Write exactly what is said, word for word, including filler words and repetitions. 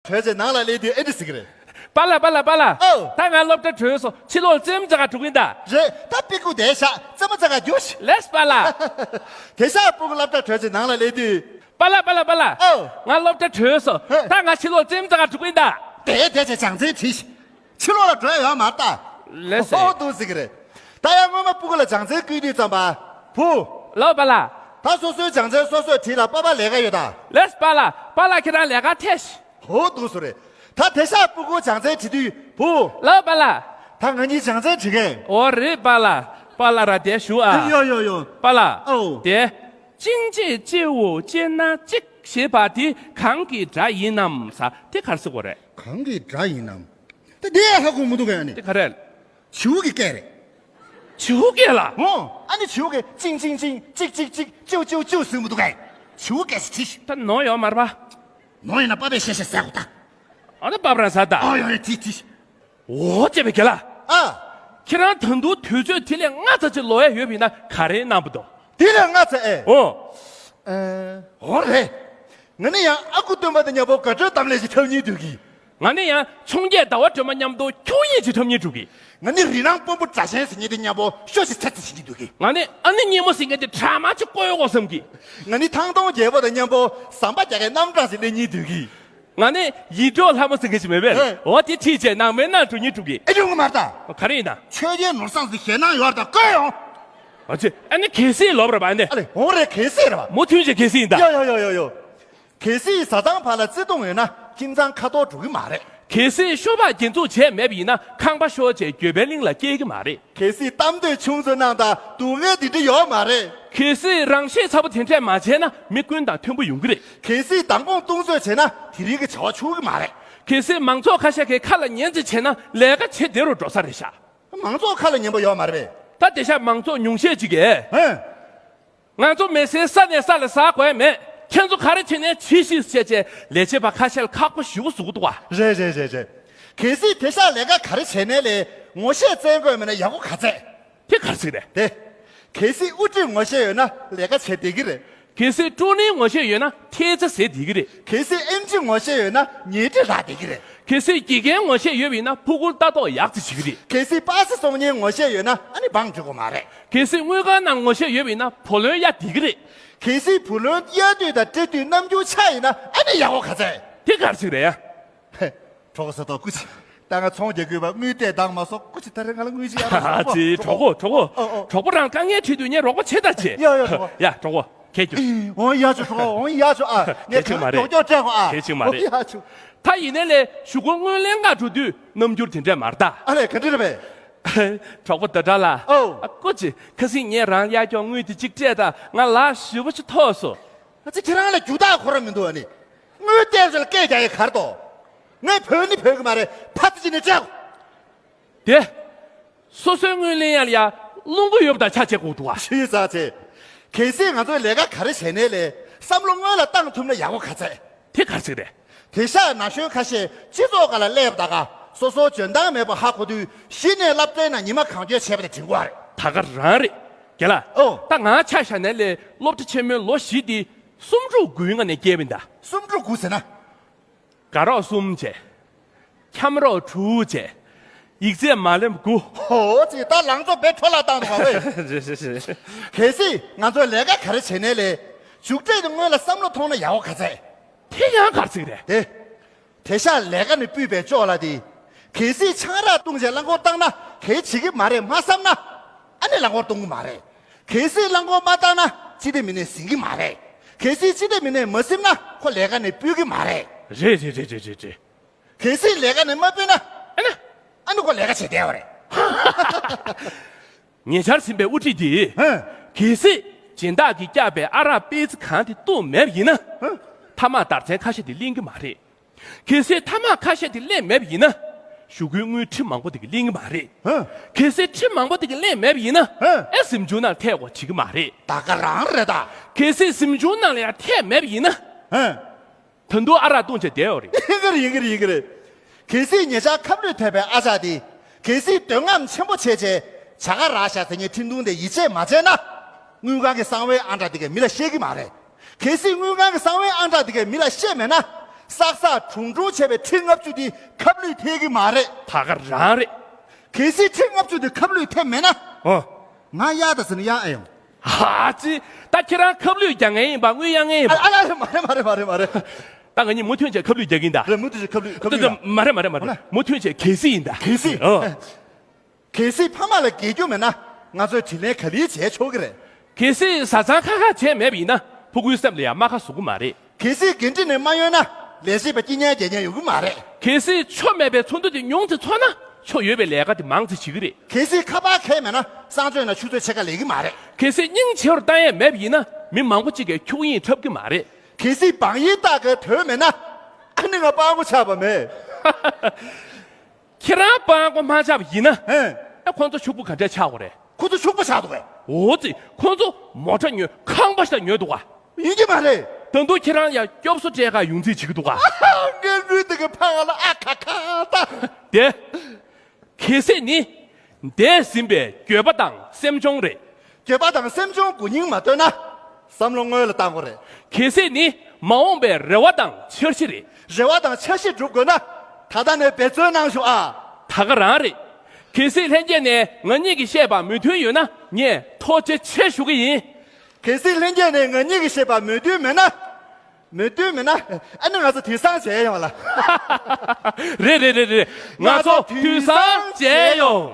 གྲོལ་རྗེས་ནང་ལ་སླེབས་དུས་ཨེ་འདྲ་ཟེར་གི་རེད། པཱ་ལགས། པཱ་ལགས། པཱ་ལགས། ཨོ། ད་ང་སློབ་གྲྭ་གྲོལ་སོང་། ཕྱི་ལོགས་རྩེད་མོ་རྩེ་ག་འགྲོ་གི་ཡིན་ད། རེད། ད་པི་ཀུ་དེ་བཞག་རྩེད་མོ་རྩེ་ག་རྒྱུགས་ཤིག་ལེས་པཱ་ལགས། དེ་བཞག་སྤུ་གུ་སློབ་གྲྭ་གྲོལ་རྗེས་ནང་ལ་སླེབས་དུས། པཱ་ལགས། པཱ་ལགས། པཱ་ལགས། ཨོ། ང་སློབ་གྲྭ་གྲོལ་སོང་། ཧེ། ད་ང་ཕྱི་ལོགས་རྩེད་མོ་རྩེ་ག་འགྲོ་གི་ཡིན་ད། དེ་དེ་བྱས་སྦྱོང་ཚན་ཁྲིད་ཤིག་ཕྱི་ལོགས་ལ་འགྲོ་ཡ་ཡོད་མ་རེད་ད། ལེས། ཧོ་འདུག་ཟེར་གི་རེད། ད་ཡང་སྔོན་མ་སྤུ་གུ་ལ་སྦྱོང་ཚན་བསྐུལ་དུས་ཙམ་པ། བུ། ལོ་པཱ་ལགས། ད་སོ་སོའི་སྦྱོང་ཚན་སོ་སོས་ཁྲིད་ལ་པཱ་པཱ་ལས་ཀ་ཡོད་ད། ལེས་པཱ་ལགས། པཱ་ལགས་ཁྱེད་རང་ལས་ཀ་ཐད་ཤིག་ཧོ་འདུག་ཟེར་རེད། ད་དེ་བཞག་སྤུ་གུ་སྦྱོང་ཚན་ཁྲིད་དུས་བུ། ལོ་པཱ་ལགས། ད་ང་གཉིས་སྦྱོང་ཚན་ཁྲིད་གས། འོ་རེད་པཱ་ལགས། པཱ་ལགས་ར་དེ་བཞུགས་ཨ། ཡོ་ཡོ་ཡོ། པཱ་ལགས། ཨོ། དེ། ཅིང་ཅེ་ཅེའོ་ཅེ་ན་ཅིག་ཞེས་པ་དེ་གང་གི་སྒྲ་ཡིན་ནམ་ཟེར་དེ་ག་རེ་ཟེར་དགོས་རེད། གང་གི་སྒྲ་ཡིན་ནམ། ད་དེ་ཧ་གོ་མི་འདུག་གས་ཨ་ནི། དེ་ག་རེད། བྱིའུ་གི་སྐད་རེད། བྱིའུ་སྐད་ལ། འོ། ཨ་ནི་བྱིའུ་གིས་ཅིང་ཅིང་ཅིང་ཅིག་ཅིག་ཅིག་ཅིའུ་ཅིའུ་ཅིའུ་ཟེར་མི་འདུག་གས། བྱིའུ་སྐད་ཞིག་ཁྲིད་ཤིག་ད་ནོར་ཡོད་མ་རེད་པ། ནོར་ཡིན་ན་པཱ་པཱས་བཤད་བཤད་ཟེར་དགོས་ད། ཨ་ད་པཱ་པཱ་རང་ཟེར་ད། ཨ་ཡོ་ཡོ་ཁྲིད་ཁྲིད། འོ་ཅེ་བའི་རྒན་ལགས། ཨ། ཁྱེད་རང་ད་དུང་དུས་ཚོད་དེ་ལས་སྔ་ཙམ་ཅིག་ལོག་ཡ་ཡོད་པ་ཡིན་ན་ག་རེ་གནང་བ་འདུག་དེ་ལས་སྔ་ཙམ་ཨེ། ཨོ། ཨེ། འོ་རེད། ང་ནི་ཡང་ཨ་ཁུ་སྟོན་པ་དང་མཉམ་པོ་དགའ་སྤྲོའི་གཏམ་གླེང་ཞིག་འཁྲབ་སྙིང་འདོད་གི། ང་ནི་ཡང་འཕྱོངས་རྒྱས་ཟླ་བ་སྒྲོལ་མ་མཉམ་དུ་འཁྱུག་ཡིག་ཅིག་འཁྲབ་སྙིང་འདོད་གི། ང་ནི་རི་ནང་དཔོན་པོ་སྒྲ་གཅན་ཟེར་མཁན་དེ་མཉམ་པོ་ཤོ་ཞིག་ཚེ་ཚེ་བྱེད་སྙིང་འདོད་གི། ང་ནི་ཨ་ནེ་སྙེ་མོ་ཟེར་མཁན་དེ་དྲ་མ་ཅིག་བརྐོ་ཡོང་བསམ་གི། ང་ནི་ཐང་སྟོང་རྒྱལ་པོ་དང་མཉམ་པོ་ཟམ་པ་རྒྱག་མཁན་གནམ་གྲུ་ཞིག་ལེན་སྙིང་འདོད་གི། ང་ནི་ཡིད་འཕྲོག་ལྷ་མོ་ཟེར་མཁན་ཞིག་མེད་པས། ཨེ། འོ་དེ་ཁྲིད་བྱས་ནང་མའི་ནང་འགྲོ་སྙིང་འདོད་གི། ཨེ་ཡོང་གི་མ་རེད་ད། ག་རེ་ཡིན་ན། ཆོས་རྒྱལ་ནོར་བཟང་ཟེར་ཞེད་སྣང་ཡོད་རེད་ད་བསྐོས་ཡོང་། ཨ་ཙི། ཨ་ནི་གལ་སྲིད་ལབ་རེད་པ་ཨ་ནི། ཨ་ལེ་འོང་རེད་གལ་སྲིད་རེད་པ། མུ་མཐུད་བྱས་གལ་སྲིད་ཡིན་ད། ཡོ་ཡོ་ཡོ་ཡོ་ཡོ། གལ་སྲིད་བཟའ་ཚང་བར་ལ་བརྩེ་དུང་ཡོད་ན་ཁྱིམ་ཚང་ཁ་འཐོར་འགྲོ་གི་མ་རེད། གལ་སྲིད་ཤོ་སྦག་འགྱེད་འཛུགས་བྱས་མེད་པ་ཡིན་ན་ཁང་པ་ཤོར་བྱས་འགྱོད་པའི་གླིང་ལ་སྐྱེལ་གི་མ་རེད། གལ་སྲིད་གཏམ་འདོད་ཆུང་ཚོད་གནང་དང་སྡུག་བསྔལ་འདི་འདྲ་ཡོད་མ་རེད། གལ་སྲིད་རང་ཤེད་ཚ་པོ་དེ་འདྲས་མ་བྱས་ན་མི་ཀུན་དང་མཐུན་པོ་ཡོང་གི་རེད། གལ་སྲིད་མདང་དགོང་བཏུང་ཚོད་བྱས་ན་དེ་རིང་གི་བྱ་བ་འཆུག་གི་མ་རེད། གལ་སྲིད་མང་ཚོགས་ཁ་ཤས་ཀྱི་ཁ་ལ་ཉན་ཙི་བྱས་ན་ལས་ཀ་བྱེད་བདེ་རུ་འགྲོ་ས་རེད་ཤག་མང་ཚོགས་ཁ་ལ་ཉན་པོ་ཡོད་མ་རེད་པས། ད་དེ་ཤག་མང་ཚོགས་ཉུང་ཤས་ཅིག་གིས། ཧེ། ང་ཚོ་མི་སེར་ས་ནས་ས་ལ་ཟ་དགོས་མེད། ཁྱེད་ཚོ་ག་རེ་བྱེད་ནས་བྱེད་ཤིག་བྱས་བྱས་ལས་བྱེད་པ་ཁ་ཤས་ལ་ཁག་པོ་ཞེ་པོ་བཟོ་གི་འདུག་བ། རེད་རེད་རེད་རེད། གལ་སྲིད་དེ་ཤག་ལས་ཀ་ག་རེ་བྱས་ནའི་ལས་ངོ་ཤེས་བཙལ་དགོས་མེད་ན་ཡག་པོ་ག་ཚད། དེ་ག་རེ་ཟེར་གི་རེད། དེ། གལ་སྲིད་དབུ་ཁྲིད་ངོ་ཤེས་ཡོད་ན་ལས་ཀ་བྱེད་བདེ་གི་རེད། གལ་སྲིད་ཀྲུའུ་རིན་ངོ་ཤེས་ཡོད་ན་ཐེལ་ཙེ་ཟས་བདེ་གི་རེད། གལ་སྲིད་ཨེམ་ཆི་ངོ་ཤེས་ཡོད་ན་ཉལ་ཁྲི་རག་བདེ་གི་རེད། གལ་སྲིད་དགེ་རྒན་ངོ་ཤེས་ཡོད་པ་ཡིན་ན་ཕྲུ་གུར་ལྟ་རྟོག་ཡག་ཙམ་བྱེད་ཀྱི་རེད། གལ་སྲིད་པ་སེ་བཙོང་མཁན་ངོ་ཤེས་ཡོད་ན་ཨ་ནི་བང་འགྲོ་དགོས་མ་རེད། གལ་སྲིད་དངུལ་ཁང་ནང་ངོ་ཤེས་ཡོད་པ་ཡིན་ན་བུ་ལོན་གཡར་བདེ་གི་རེད། གལ་སྲིད་བུ་ལོན་གཡར་དུས་དང་སྤྲད་དུས་རྣམ་འགྱུར་ཆགས་ཡིན་ན་ཨ་ནི་ཡག་པོ་ག་ཚད། དེ་ག་རེ་ཟེར་གི་རེད་ཡ། གྲོགས་པོ་ཟེར་དོ་སྐུ་མཁྱེན། ད་ང་ཚོང་རྒྱག་དགོས་པ་དངུལ་སྤྲད་དང་མ་སོང་སྐུ་མཁྱེན། ད་རེས་ང་ལ་དངུལ་ཅིག་ཡར་རོགས། ཨ་ཙི། གྲོགས་པོ། གྲོགས་པོ། ཨོ་ཨོ། གྲོགས་པོ་རང་དཀའ་ངལ་འཕྲད་དུས་ངས་རོགས་པ་བྱེད་ད་བྱེད། ཡ་ཡ་གྲོགས་པོ། ཡ་གྲོགས་པོ། གལ་རྒྱུ། འོང་ཡ་ཆུ་གྲོགས་པོ། འོང་ཡ་ཆུ་ཨ། ངས་གལ་ཆེ་མ་རེད། མགྱོགས་མགྱོགས་སྤྲད་གོ་ཨ། གལ་ཆེ་མ་རེད། འོང་ཡ་ཆུ། ད་ཡིན་ནའི་ལས་གཞུག་གུ་དངུལ་ལེན་ག་འགྲོ་དུས་རྣམ་འགྱུར་དེ་འདྲས་མ་རེད་ད། ཨ་ལས་ག་འདྲ་རེད་པས། གྲོགས་པོ་ཟླ་གྲགས་ལགས། ཨོ། ཨ་སྐུ་མཁྱེན། ཁ་སང་ངས་རང་གཡར་ཀྱོག་དངུལ་དེ་གཅིག་སྤྲད་ད་ང་ལག་ཞེ་པོ་ཅིག་ཐོགས་སོང་། ཨ་ཙི། ཁྱེད་རང་ལ་རྒྱུ་དག་ཁོ་རང་མི་འདུག་ཨ་ནི། དངུལ་སྟེར་ཚོད་ལ་སྐད་རྒྱག་ཡས་ག་རེ་འདུག་ངས་བོས་ནི་བོས་གི་མ་རེད། ཕ་ཙི་ཅི་ནས་སྤྲད་གོ། དེ། སོ་སོའི་དངུལ་ལེན་ཡ་ལ་ཡ་རླུང་བུ་ཡོད་པ་དང་ཆ་བྱེད་དགོས་འདུག་ཨ། ཤི་ཚ་ཚེ། གལ་སྲིད་ང་ཚོས་ལས་ཀ་ག་རེ་བྱས་ནའི་ལས་བསམ་བློ་སྔོན་ལ་བཏང་ཐུབ་ན་ཡག་པོ་ག་ཚད། དེ་ག་རེ་ཟེར་གི་རེད། དེ་ཤག་ན་གཞོན་ཁ་ཤས་སྤྱི་ཚོགས་སྒང་ལ་སླེབས་ད་ག་སོ་སོ་འཇོན་ཐང་མེད་པ་ཧ་གོ་དུས་གཞི་ནས་སློབ་གྲྭའི་ནང་ཉི་མ་གང་འཁྱོལ་བྱས་པ་དེ་དྲན་གྱི་ཡོད་རེད། ད་ག་རང་རེད། རྒན་ལགས། ཨོ། ད་ང་ཆ་བཞག་ནའི་ལས་སློབ་གྲྭ་ཆེན་མོའི་ལོ་བཞི་དེ་གསུམ་དྲུག་དགུའི་སྔ་ནས་བསྐྱལ་བ་ཡིན་ད། གསུམ་དྲུག་དགུ་ཟེར་ན། དགའ་རོགས་གསུམ་བྱས། འཁྱམ་རོགས་དྲུག་བྱས། ཡིག་ཚད་མ་ལོན་དགུ། ཧོ་ཙི། ད་ལང་ཚོ་བེད་འཕྲོ་བརླག་བཏང་འདུག་ག་ཝེ། རེད་རེད་རེད། གལ་སྲིད་ང་ཚོས་ལས་ཀ་ག་རེ་བྱས་ནའི་ལས་མཇུག་འབྲས་དེ་སྔོན་ལ་བསམ་བློ་ཐོངས་ན་ཡག་པོ་ག་ཚད། དེ་ཡང་ག་རེ་ཟེར་གི་རེད། དེ། དེ་ཤག་ལས་ཀ་ནས་སྤུད་པའི་ཅོག་ལ་དེ། གལ་སྲིད་ཆང་རག་བཏུང་བྱས་རླངས་འཁོར་བཏང་ན་གལ་བྱེད་ཀྱི་མ་རེད་མ་བསམ་ན། ཨ་ནི་རླངས་འཁོར་གཏོང་གི་མ་རེད། གལ་སྲིད་རླངས་འཁོར་མ་བཏང་ན་སྤྱི་བདེ་མི་སྣས་ཟིན་གྱི་མ་རེད། གལ་སྲིད་སྤྱི་བདེ་མི་སྣས་མ་ཟིན་ན་ཁོ་ལས་ཀ་ནས་སྤུད་ཀྱི་མ་རེད། རེད་རེད། གལ་སྲིད་ལས་ཀ་ནས་མ་སྤུད་ན། ཨ་ནི། ཨ་ནི་ཁོ་ལས་ཀ་བྱེད་བསྡད་པ་རེད། ཉེ་ཆར་ཟིན་པའི་དབུ་ཁྲིད་འདིས། ཧེ། གལ་སྲིད་སྦྱིན་བདག་གིས་བསྐྱབས་པའི་ཨ་རག་པེ་ཙི་གང་དེ་བཏུངས་མེད་པ་ཡིན་ན། ཧེ། ཐ་མག་དར་ཚན་ཁ་ཤས་དེ་ལེན་གྱི་མ་རེད། གལ་སྲིད་ཐ་མག་ཁ་ཤས་དེ་ལེན་མེད་པ་ཡིན་ན། གཞུག་གུའི་དངུལ་ཁྲི་མང་པོ་དེ་གི་ལེན་གྱི་མ་རེད། ཧེ། གལ་སྲིད་ཁྲི་མང་པོ་དེ་གི་ལེན་མེད་པ་ཡིན་ན། ཧེ། ཨེ་གཟིམ་ཆུང་ནང་ཐད་དགོས་བྱེད་ཀྱི་མ་རེད། ད་ག་རང་རེད་ད། གལ་སྲིད་གཟིམ་ཆུང་ནང་ལ་ཡང་ཐད་མེད་པ་ཡིན་ན། ཧེ། ད་དུང་ཨ་རག་བཏུང་བྱས་བསྡད་ཡོད་རེད། ཡིན་གྱི་རེད་ཡིན་གྱི་རེད་ཡིན་གྱི་རེད། གལ་སྲིད་ཉེ་ཆར་ཁབ་ལུད་ཐེབས་པའི་ཨ་ཅག་དེ། གལ་སྲིད་འདོད་རྔམ་ཆེན་པོ་བྱས་བྱས། བྱ་དགའ་རག་ཤག་ཟེར་མཁན་འཕྲིན་ཐུང་དེ་ཡིད་ཆེས་མ་བྱས་ན། དངུལ་ཁང་གི་གསང་བའི་ཨང་གྲངས་དེ་གས་མི་ལ་བཤད་ཀྱི་མ་རེད། གལ་སྲིད་དངུལ་ཁང་གི་གསང་བའི་ཨང་གྲངས་དེ་གས་མི་ལ་བཤད་མེད་ན། བསགས་བསགས་གྲུང་གྲུང་བྱས་པའི་ཁྲི་ལྔ་བཅུ་དེ་ཁབ་ལུད་ཐེག་གི་མ་རེད། ད་ག་རང་རེད། གལ་སྲིད་ཁྲི་ལྔ་བཅུ་དེ་ཁབ་ལུད་ཐེབས་མེད་ན། ཨོ། ང་གཡག་དང་ཟེར་ན་གཡག་ཨེ་ཡོང་། ཧ་ཅི། ད་ཁྱེད་རང་ཁབ་ལུད་རྒྱག་མཁན་ཡིན་པ་དངུལ་གཡར་མཁན་ཡིན་པ། ཨ་ཨ་ཨ། མ་རེད་མ་རེད་མ་རེད་མ་རེད། ད་ང་གཉིས་མུ་མཐུད་བྱས་ཁབ་ལུད་རྒྱག་གིན་ད། རེད། མུ་མཐུད་བྱས་ཁབ་ལུད་ཁབ་ལུད་ཡ། མ་རེད་མ་རེད་མ་རེད། མུ་མཐུད་བྱས་གལ་སྲིད་ཡིན་ད། གལ་སྲིད། ཨོ། གལ་སྲིད་ཕ་མ་ལ་འགལ་རྒྱུ་མེད་ན་ང་ཚོས་དྲིན་ལན་ག་ལེར་འཇལ་ཆོག་གི་རེད། གལ་སྲིད་བཟའ་ཚང་ཁ་ཁ་བྱས་མེད་པ་ཡིན་ན་ཕྲུ་གུའི་སེམས་ལ་ཡང་རྨ་ཁ་བཟོ་གི་མ་རེད། གལ་སྲིད་འགན་འཁྲི་ནས་མ་གཡོལ་ན་ལས་བྱེད་པ་སྐྱིད་ཉལ་རྒྱལ་ཉལ་ཡོང་གི་མ་རེད། གལ་སྲིད་ཆོ་མེད་པའི་ཚོགས་འདུ་དེ་ཉུང་ཙམ་ཚོགས་ན་ཆོ་ཡོད་པའི་ལས་ཀ་དེ་མང་ཙམ་བྱེད་ཀྱི་རེད། གལ་སྲིད་ཁ་པར་འཁྱེར་མེད་ན་གསང་སྤྱོད་ནང་ཆུ་ཚོད་ཕྱེད་ཀ་ལས་ཀྱི་མ་རེད། གལ་སྲིད་སྙིང་རྗེ་བོར་ལྟ་ཡས་མེད་པ་ཡིན་ན་མི་མང་པོ་གཅིག་གིས་ཁྱུག་དབྱིངས་འཁྲབ་ཀྱི་མ་རེད། གལ་སྲིད་བང་ཡིག་ལྟ་གའི་དོན་མེད་ན་ཨ་ནི་ང་སྤྲང་པོ་ཆགས་པ་མེད། ཁྱེད་རང་སྤྲང་པོ་མ་ཆགས་པ་ཡིན་ན། ཧེ། ཨ། ཁོང་ཚོ་ཕྱུག་པོ་ག་འདྲས་ཆགས་དགོས་རེད། ཁོ་ཚོ་ཕྱུག་པོ་ཆགས་འདུག་གས། འོ་ཙི། ཁོང་ཚོ་མོ་ཊ་ཉོས་ཁང་པ་ཞིག་ཉོས་འདུག་ག། ཡིན་གྱི་མ་རེད། ད་དུང་ཁྱེད་རང་ཡང་སྐྱོབ་གསོ་སྤྲད་ག་ཡོང་རྩིས་བྱེད་ཀྱི་འདུག་ག། ངའི་ལུས་འདི་གི་ཕ་ང་ལ་ཨ་ཁ་ཁ་ད། དེ། གལ་སྲིད་ནི། འདས་ཟིན་པའི་འགྱོད་པ་དང་སེམས་གཅོང་རེད། འགྱོད་པ་དང་སེམས་གཅོང་དགུ་སྙིང་མ་བཏོན་ན། བསམ་བློ་སྔོན་ལ་བཏང་དགོས་རེད། གལ་སྲིད་ནི་མ་འོངས་པའི་རེ་བ་དང་འཆར་གཞི་རེད། རེ་བ་དང་འཆར་གཞི་སྒྲུབ་དགོས་ན། ད་ལྟ་ནས་འབད་བརྩོན་གནང་ཤོག་ཨ། ད་ག་རང་རེད། གལ་སྲིད་ལྷན་རྒྱས་ནས་ང་གཉིས་ཀྱིས་བཤད་པ་མོས་མཐུན་ཡོད་ན་ངས་ཐུགས་རྗེ་ཆེ་ཞུ་གི་ཡིན། གལ་སྲིད་ལྷན་རྒྱས་ནས་ང་གཉིས་ཀྱིས་བཤད་པ་མོས་མཐུན་མེད་ན། མོས་མཐུན་མེད་ན། ཨ་ནི་ང་ཚོ་དུས་སང་མཇལ་ཡོང་ལ། རེད་རེད་རེད་རེད། ང་ཚོ་དུས་སང་མཇལ་ཡོང་།